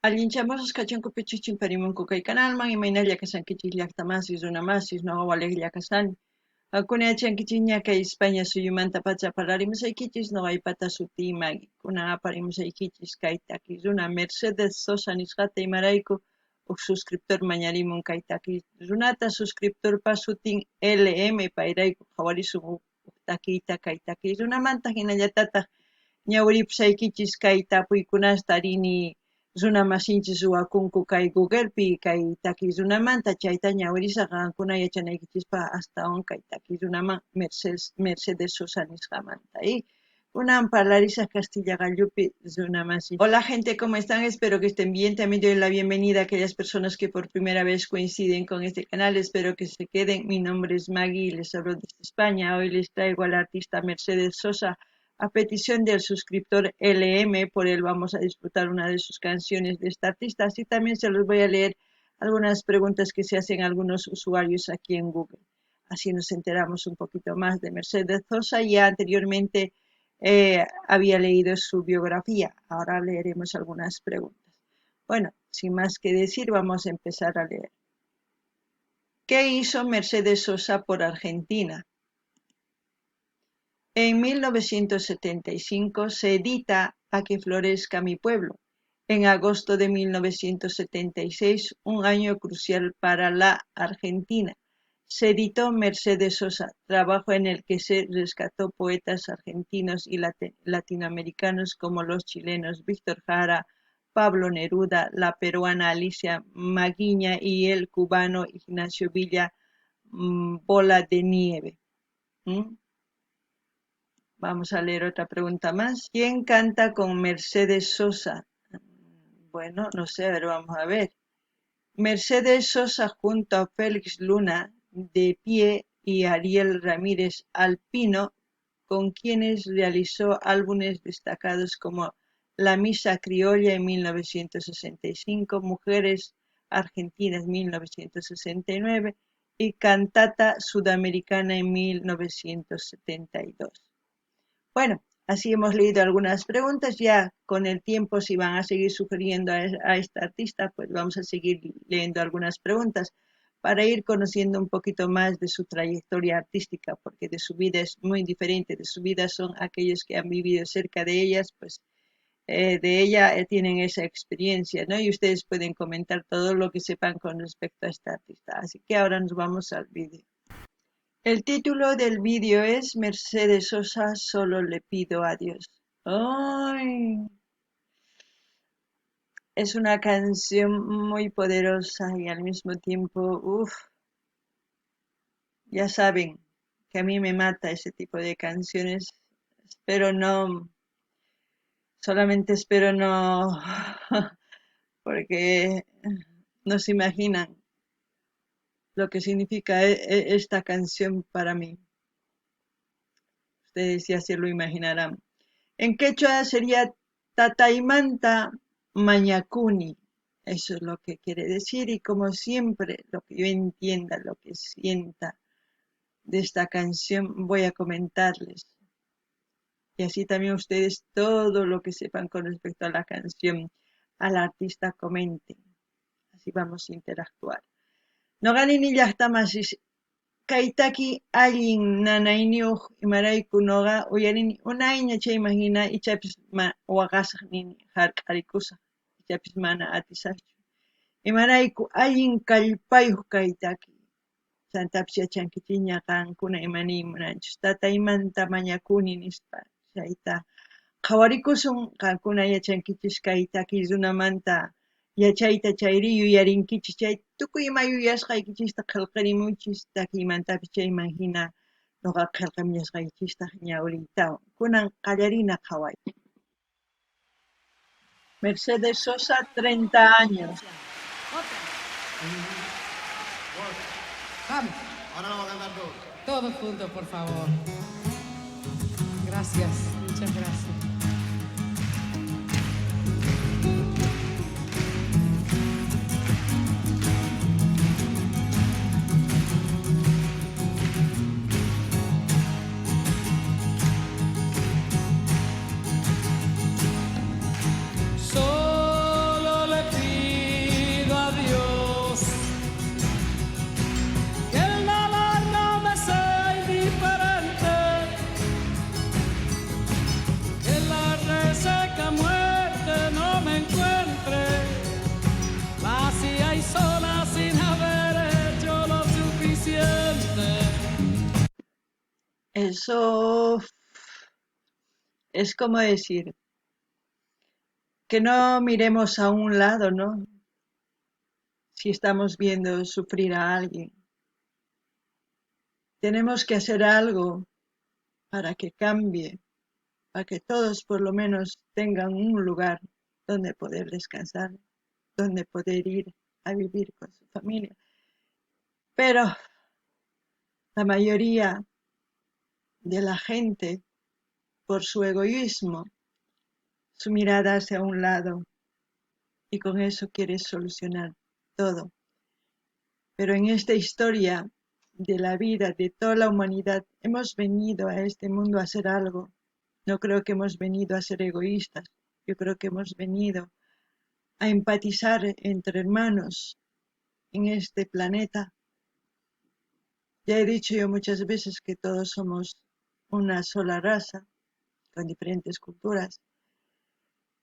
Allinchamusqas kachunku pichus chimparimunku kay kanalman, imaynalla kashankichis llaqtamasis, runamasis, noqa walejlla kashani. Qankuna yachankichikña kay España suyumantapacha parlarimusaykichis, noqaypata sutiy Maggie. Kunan aparimusaykichis kay taki runa Mercedes Sosa nisqata, imarayku huk suscriptor mañarimun kay taki runata, suscriptorpa sutin LM, payrayku qhawarisun huk takiyta kay takiy runamanta, hinallatataq ñawiripusaykichis kay tapuykunasta rini runa masinchis ruwakunku kay Googlepi kay takiy runamanta, chayta ñawirisaq qankuna yachanaykichispaq astawan kay takiy runaman Mercedes Sosa nisqamanta. Kunan parlarisaq Castilla Gallupi runa masi. Hola gente, ¿cómo están? Espero que estén bien. También doy la bienvenida a aquellas personas que por primera vez coinciden con este canal. Espero que se queden. Mi nombre es Maggie y les hablo desde España. Hoy les traigo a la artista Mercedes Sosa a petición del suscriptor LM. Por él vamos a disfrutar una de sus canciones de esta artista. Así también se los voy a leer algunas preguntas que se hacen algunos usuarios aquí en Google. Así nos enteramos un poquito más de Mercedes Sosa. Ya anteriormente había leído su biografía. Ahora leeremos algunas preguntas. Bueno, sin más que decir, vamos a empezar a leer. ¿Qué hizo Mercedes Sosa por Argentina? En 1975 se edita A que florezca mi pueblo. En agosto de 1976, un año crucial para la Argentina, se editó Mercedes Sosa, trabajo en el que se rescató poetas argentinos y latinoamericanos como los chilenos Víctor Jara, Pablo Neruda, la peruana Alicia Maguiña y el cubano Ignacio Villa Bola de Nieve. Vamos a leer otra pregunta más. ¿Quién canta con Mercedes Sosa? Bueno, no sé, a ver, vamos a ver. Mercedes Sosa junto a Félix Luna de Pie y Ariel Ramírez Alpino, con quienes realizó álbumes destacados como La Misa Criolla en 1965, Mujeres Argentinas 1969 y Cantata Sudamericana en 1972. Bueno, así hemos leído algunas preguntas. Ya con el tiempo, si van a seguir sugiriendo a esta artista, pues vamos a seguir leyendo algunas preguntas para ir conociendo un poquito más de su trayectoria artística, porque de su vida es muy diferente, de su vida son aquellos que han vivido cerca de ellas, pues de ella tienen esa experiencia, ¿no? Y ustedes pueden comentar todo lo que sepan con respecto a esta artista. Así que ahora nos vamos al vídeo. El título del vídeo es Mercedes Sosa, solo le pido a Dios. ¡Ay! Es una canción muy poderosa y al mismo tiempo, uff, ya saben que a mí me mata ese tipo de canciones. Espero no, solamente espero no, porque no se imaginan lo que significa esta canción para mí. Ustedes ya se lo imaginarán. En quechua sería Tataymanta Mañakuni. Eso es lo que quiere decir, y como siempre, lo que yo entienda, lo que sienta de esta canción, voy a comentarles. Y así también ustedes todo lo que sepan con respecto a la canción, al artista, comenten. Así vamos a interactuar. Noqa nini llaqtamasis kay taki allin nanayniyuq, imarayku noqa uyarini unayña chayman hina ichapis waqasaq nini hark'arikusaq, ichapis mana atisaqchu. Imarayku allin kallpayuq kay taki. Chantapis yachankichikña qankuna ima niy munanchis. Tataymanta mañakuni nispa chayta qhawarikusun, qankuna yachankichis kay taki runamanta yachayta chayri yuyarinkichis, chay tukuy ima yuyasqaykichista qillqarimuchis takiymantapis chayman hina noqa qillqamillasqaykichistaq ñawiriytawan. Kunan qallarina qhaway. Mercedes Sosa, 30 años. Otra. Vamos. Ahora lo vamos a cantar todos. Todos juntos, por favor. Gracias, muchas gracias. Solo le Eso es como decir que no miremos a un lado, ¿no? Si estamos viendo sufrir a alguien. Tenemos que hacer algo para que cambie, para que todos por lo menos tengan un lugar donde poder descansar, donde poder ir a vivir con su familia. Pero la mayoría de la gente, por su egoísmo, su mirada hacia un lado y con eso quiere solucionar todo. Pero en esta historia de la vida de toda la humanidad hemos venido a este mundo a hacer algo. No creo que hemos venido a ser egoístas. Yo creo que hemos venido a empatizar entre hermanos en este planeta. Ya he dicho yo muchas veces que todos somos una sola raza, con diferentes culturas.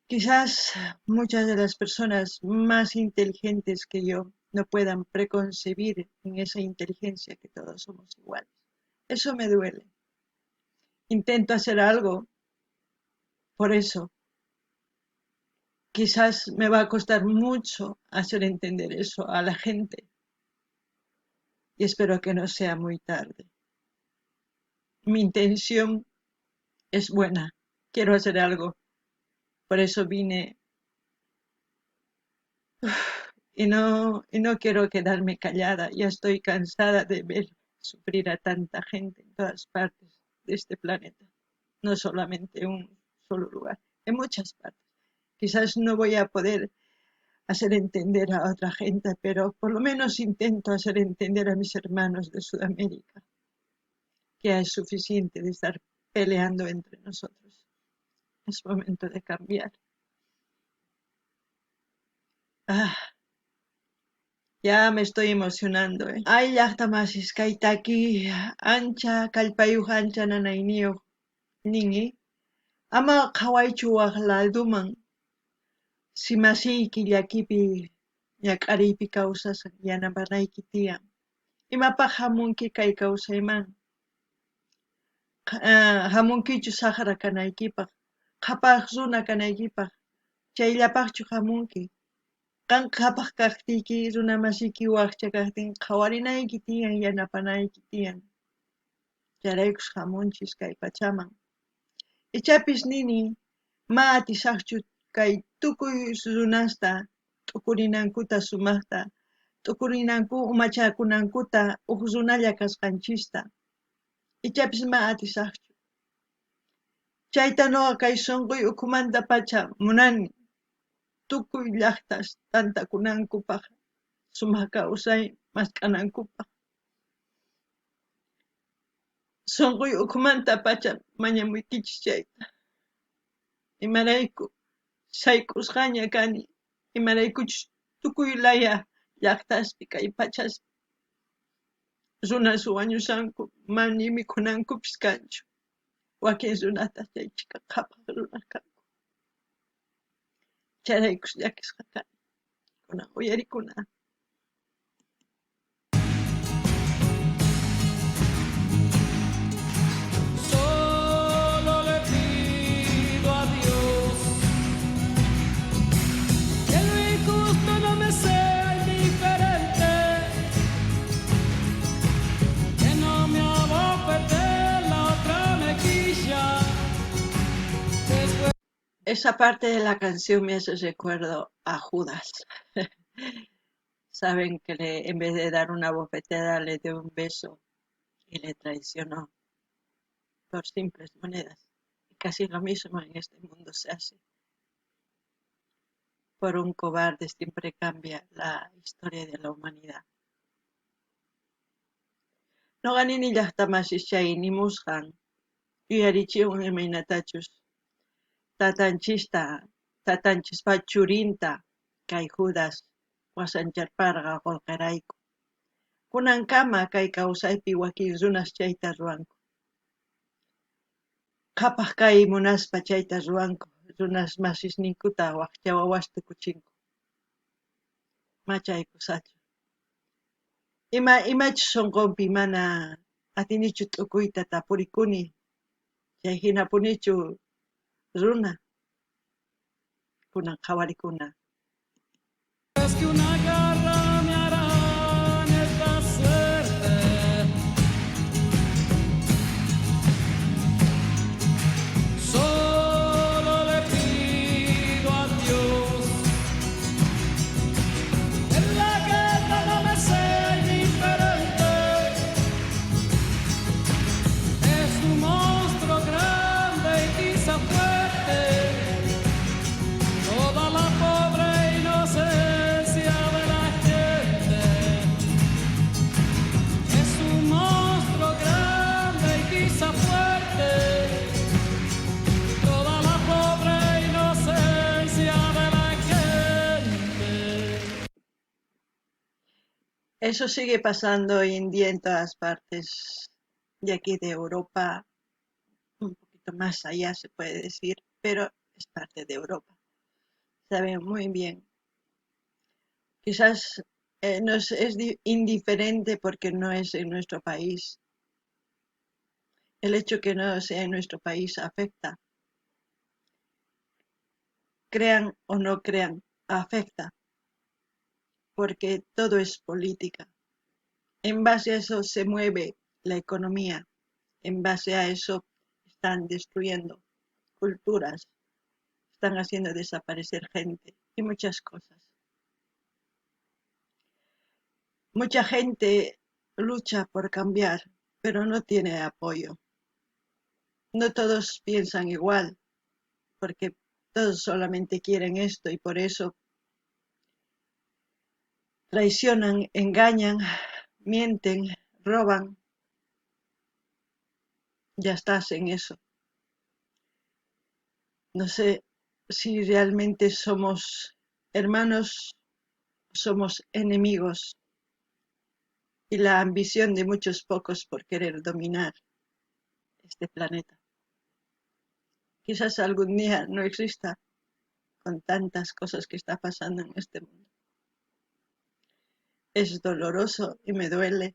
Quizás muchas de las personas más inteligentes que yo no puedan preconcebir en esa inteligencia que todos somos iguales. Eso me duele. Intento hacer algo por eso. Quizás me va a costar mucho hacer entender eso a la gente. Y espero que no sea muy tarde. Mi intención es buena. Quiero hacer algo. Por eso vine. Y no quiero quedarme callada. Ya estoy cansada de ver sufrir a tanta gente en todas partes de este planeta. No solamente en un solo lugar, en muchas partes. Quizás no voy a poder hacer entender a otra gente, pero por lo menos intento hacer entender a mis hermanos de Sudamérica que es suficiente de estar peleando entre nosotros. Es momento de cambiar. Ah, ya me estoy emocionando, ¿eh? Ay, llaqta masis kay taki ancha kallpayuq ancha nanayniyuq nin, ama qhawaychu waq laduman si masiyki llakipi ñak'ariypi kawsashan yanapanayki tiyan. Imapaq hamunki kay kawsayman? Hamunkichu saqra kanaykipaq, qhapaq runa kanaykipaq, chayllapaqchu hamunki? Qan qhapaq kaqtiyki, runa masiyki wakcha kaqtin qhawarinayki tiyan, yanapanayki tiyan. Chayraykus hamunchis kay pachaman. Ichapis nini, ma atisaqchu kay tukuy runasta t'ukurinankuta sumaqta, t'ukurinanku umachakunankuta uj runalla kasqanchista. Ichapis ma atisaqchu. Chayta nuqa kay sunquy ukhumantapacha munani. Tukuy llaqtas tantakunankupaq, sumaq kawsay mask'anankupaq. Sunquy ukhumantapacha mañamuykichis chayta. Imarayku sayk'usqaña kani, imaraykuchus tukuy laya llaqtaspi kay pachaspi runas wañushanku, mani mikhunankupis kanchu. Wakin runataq chay chhika qhapaq runas kanku. Chayraykus llakisqa kani. Kunan uyarikuna. Solo le pido a Dios que lo injusto no me sea indiferente, que no me abofete la otra mejilla. Después Esa parte de la canción me hace recuerdo a Judas. Saben que en vez de dar una bofetada le dio un beso y le traicionó por simples monedas. Y casi lo mismo en este mundo se hace. Por un cobarde siempre cambia la historia de la humanidad. Noqa nini llaqta masis chay nimusqan yuyarichiwan imaynatachus tatanchista, tatanchispa churinta kay Judas wasancharparqa qullqirayku. Kunankama kay kawsaypi wakin runas chayta ruwanku. Qhapaq kay munaspa chayta ruwanku, runas masisninkuta waqcha wawas tukuchinku. Machay kusachu. Ima imachus sunqunpi mana Atinichu t'ukuyta tapurikuni, chay hinapunichu runa? Kunan qhawarikuna. Es que una garra me hará en esta suerte. Solo le pido a Dios en la guerra no me sea indiferente. Es un monstruo grande y quizá fuerte. Toda la pobre inocencia de la gente. Es un monstruo grande y quizá fuerte. Toda la pobre inocencia de la gente. Eso sigue pasando hoy en día en todas partes de aquí de Europa, un poquito más allá se puede decir, pero es parte de Europa. Saben muy bien. Quizás nos es indiferente porque no es en nuestro país. El hecho que no sea en nuestro país afecta. Crean o no crean, afecta. Porque todo es política. En base a eso se mueve la economía. En base a eso están destruyendo culturas, están haciendo desaparecer gente y muchas cosas. Mucha gente lucha por cambiar, pero no tiene apoyo. No todos piensan igual, porque todos solamente quieren esto y por eso traicionan, engañan, mienten, roban. Ya estás en eso. No sé si realmente somos hermanos, somos enemigos. Y la ambición de muchos pocos por querer dominar este planeta. Quizás algún día no exista con tantas cosas que está pasando en este mundo. Es doloroso y me duele.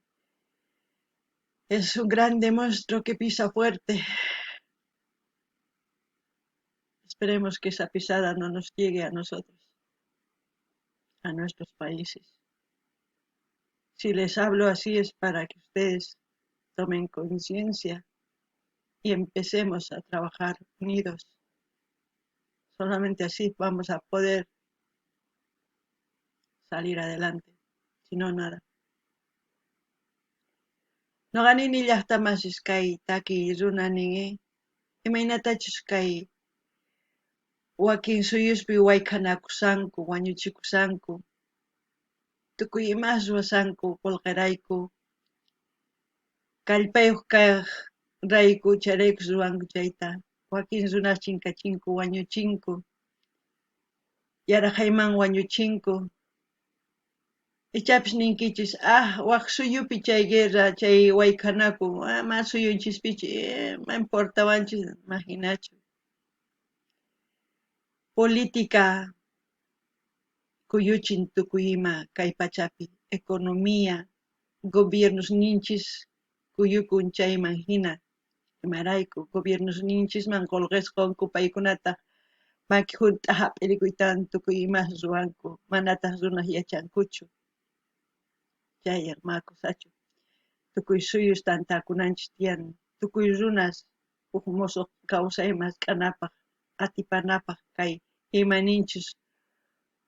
Es un grande monstruo que pisa fuerte. Esperemos que esa pisada no nos llegue a nosotros, a nuestros países. Si les hablo así es para que ustedes tomen conciencia y empecemos a trabajar unidos. Solamente así vamos a poder salir adelante, si no, nada. Noqa nini llaqtamasis kay takiy runa nin, imaynatachus kay wakin suyuspi wayk'anakusanku, wañuchikusanku, tukuy imas ruwasanku qullqirayku, kallpayuq kaq rayku, chayraykus ruwanku chayta, wakin runas chinkachinku, wañuchinku, yaraqayman wañuchinku. Ichapis ninkichis, waq suyupi chay guerra, chay wayk'anaku, ma suyunchispichu, ma importawanchis, imaginachu. Política kuyuchin tukuy ima kay pachapi, economía, gobiernos ninchis kuyukun chayman hina, imarayku gobiernos ninchisman qullqisqanku paykunataq maki hunt'a hap'irikuytawan tukuy imas ruwanku, manataq runas yachankuchu. Chay makusachu. Tukuy suyus tantakunanchis tiyan, tukuy runas huk musuq kawsay mask'anapaq, atipanapaq kay imaninchus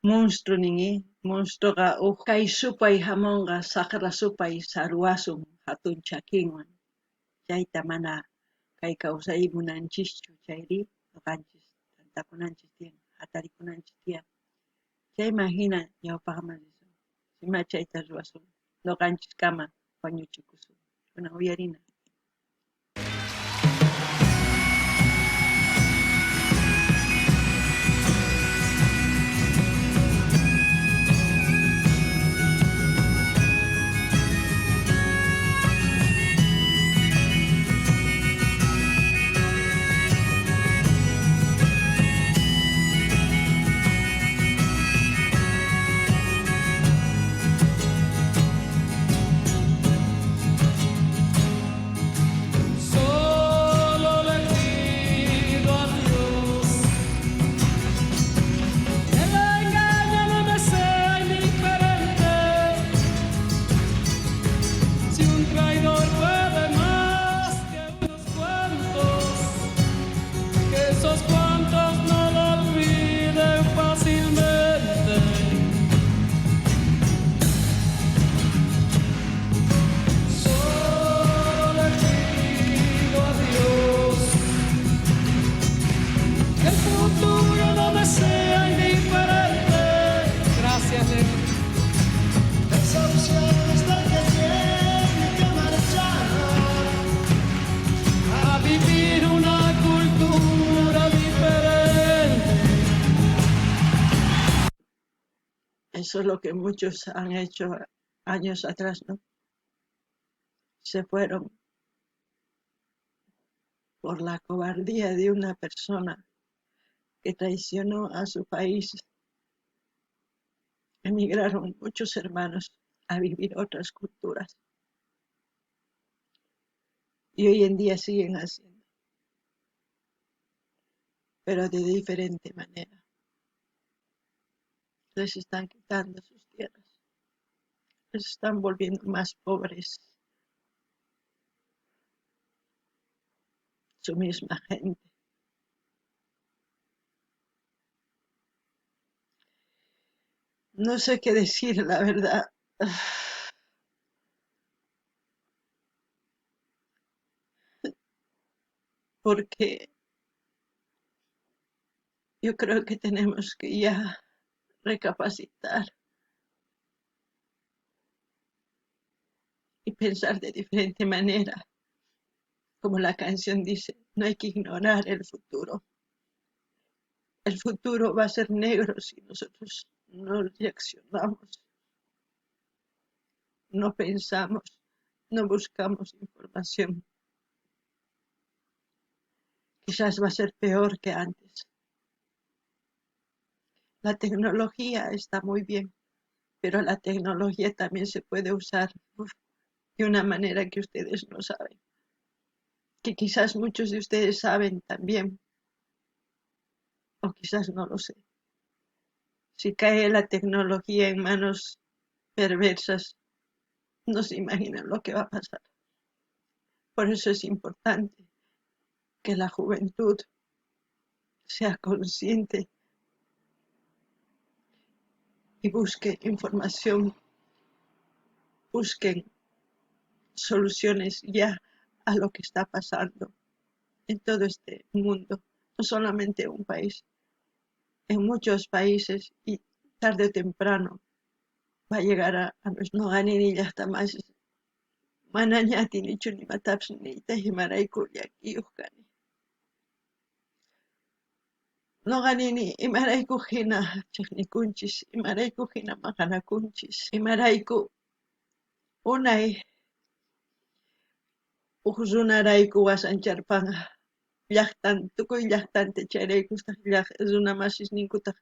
monstruo nin, monstruoqa huk kay supay hamunqa, saqra supay saruwasun hatun chakinwan. Chayta mana kay kawsay munanchischu, chayri ñuqanchis tantakunanchis tiyan, hatarikunanchis tiyan. Chayman hina ñawpaqman risun, sima chayta ruwasun, ñuqanchiskama wañuchikusun. Kunan uyarina. Eso es lo que muchos han hecho años atrás, ¿no? Se fueron por la cobardía de una persona que traicionó a su país. Emigraron muchos hermanos a vivir otras culturas. Y hoy en día siguen haciendo, pero de diferente manera. Les están quitando sus tierras, les están volviendo más pobres. Su misma gente. No sé qué decir, la verdad. Porque yo creo que tenemos que ya recapacitar y pensar de diferente manera. Como la canción dice, no hay que ignorar el futuro. El futuro va a ser negro si nosotros no reaccionamos, no pensamos, no buscamos información. Quizás va a ser peor que antes. La tecnología está muy bien, pero la tecnología también se puede usar de una manera que ustedes no saben, que quizás muchos de ustedes saben también, o quizás no lo sé. Si cae la tecnología en manos perversas, no se imaginan lo que va a pasar. Por eso es importante que la juventud sea consciente y busque información, busquen soluciones ya a lo que está pasando en todo este mundo, no solamente en un país, en muchos países, y tarde o temprano va a llegar a nuestro no ni llaqta más manaña atinichu nimatapis niyta imarayku llakiyuq kani. Noqa nini imarayku hina chejnikunchis, imarayku hina maqanakunchis, imarayku unay uj runarayku wasancharpan llaqtan, tukuy llaqtanta, chayraykutaq runa masisninkutaq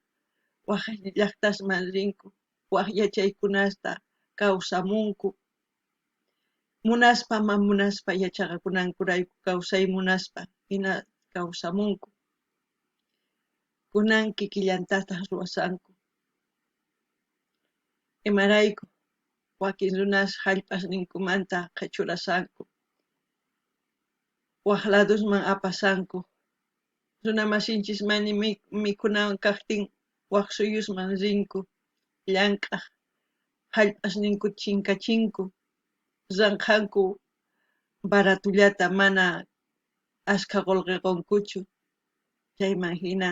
waj llaqtasman rinku, waj yachaykunasta kawsamunku, munaspa ma munaspa yachaqakunankurayku kawsay munaspa hina kawsamunku. Kunan kikillantataq ruwasanku. Imarayku wakin runas jallp'asninkumanta qhechurasanku, waj ladosman apasanku, runa masinchis mani mikhunan kajtin waj suyusman rinku, llank'aj jallp'asninku chinkachinku, ranqhanku baratullata mana ashkha qolqe qonkuchu, chayman hina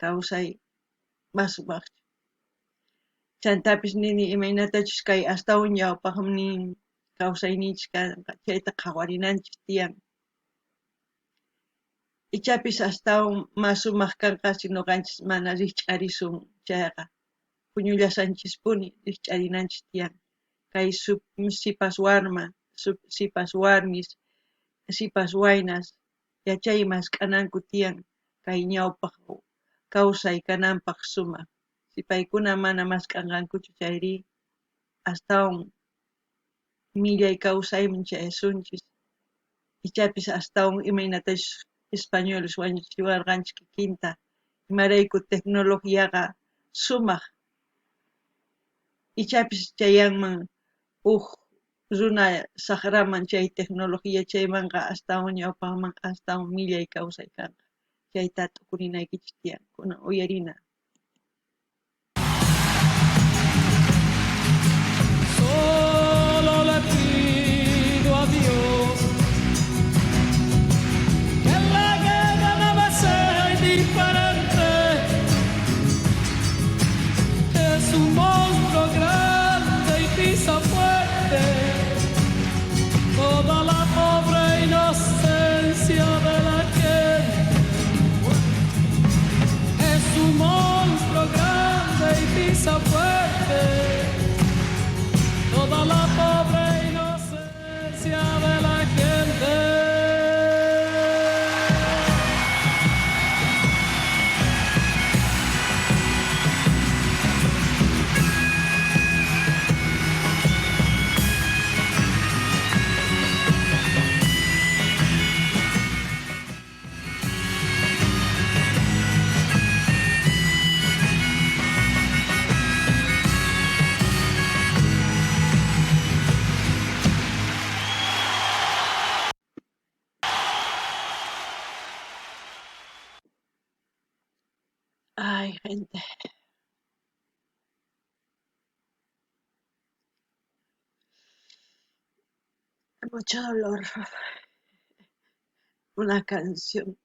kawsay mas sumaqchu. Chantapis nini imaynatachus kay astawan ñawpaqnin kawsayninchis kanqa chayta qhawarinanchis tiyan. Ichapis astawan mas sumaq kanqa si noqanchis mana rijch'arisun chayqa, puñullasanchispuni rijch'arinanchis tiyan. Kay sipas warma, sipas warmis, sipas waynas yachay mask'ananku tiyan kay ñawpaq kawsay kananpaq sumaq. Si paykuna mana mask'anqankuchu chayri astawan millay kawsayman chayasunchis. Ichapis astawan imaynatachus españoles wañuchiwarqanchis kikinta, imarayku tecnologiaqa sumaq. Ichapis chayanman uj runa saqraman chay tecnología chaymanqa astawan ñawpaqman astawan millay kawsay kanqa. Chayta t'ukurinaykichis tiyan, kunan uyarina. Solo le pido a Dios que la guerra no me sea indiferente. Es un monstruo grande y pisa fuerte toda la pobre inocencia de la gente. Es un monstruo grande y pisa fuerte. Gente. Mucho dolor. Una canción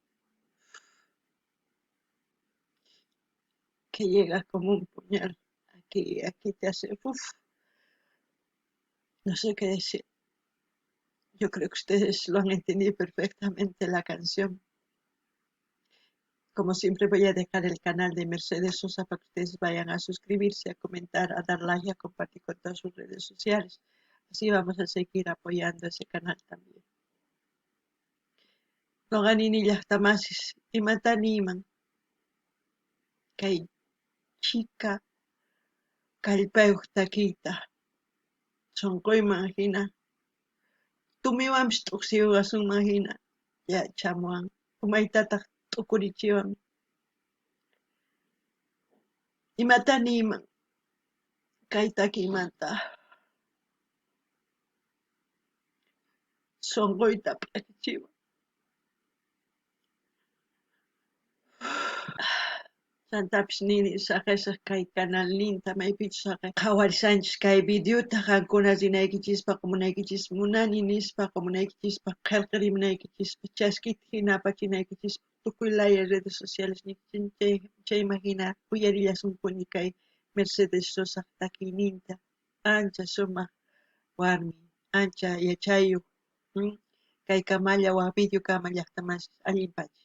que llega como un puñal. Aquí, aquí te hace, uf, no sé qué decir. Yo creo que ustedes lo han entendido perfectamente la canción. Como siempre voy a dejar el canal de Mercedes Sosa para que ustedes vayan a suscribirse, a comentar, a dar like y a compartir con todas sus redes sociales. Así vamos a seguir apoyando ese canal también. Noqa nini llaqtamasis imata niyman kay chhika kallpayuq takiyta sunquyman hina tumiwanpis t'uqsiwasunman hina yachamuwan umaytataq t'ukurichiwan. Imata niyman kay takiymanta sunquyta p'akichiwan. Chantapis nini saqesaq kay canalninta maypichus saqe qhawarishanchis kay videota qankuna rinaykichispaq qomunaykichis munani nispa qomunaykichispaq qhelqerimunaykichispaq chaskita hina apachinaykichispaq tukuy laya redes sociales chayman hina uyarillasunpuni kay Mercedes Sosa takiyninta ancha sumaq warmi ancha yachayuq kay kamalla waj video kama llaqtamasis allin pacha.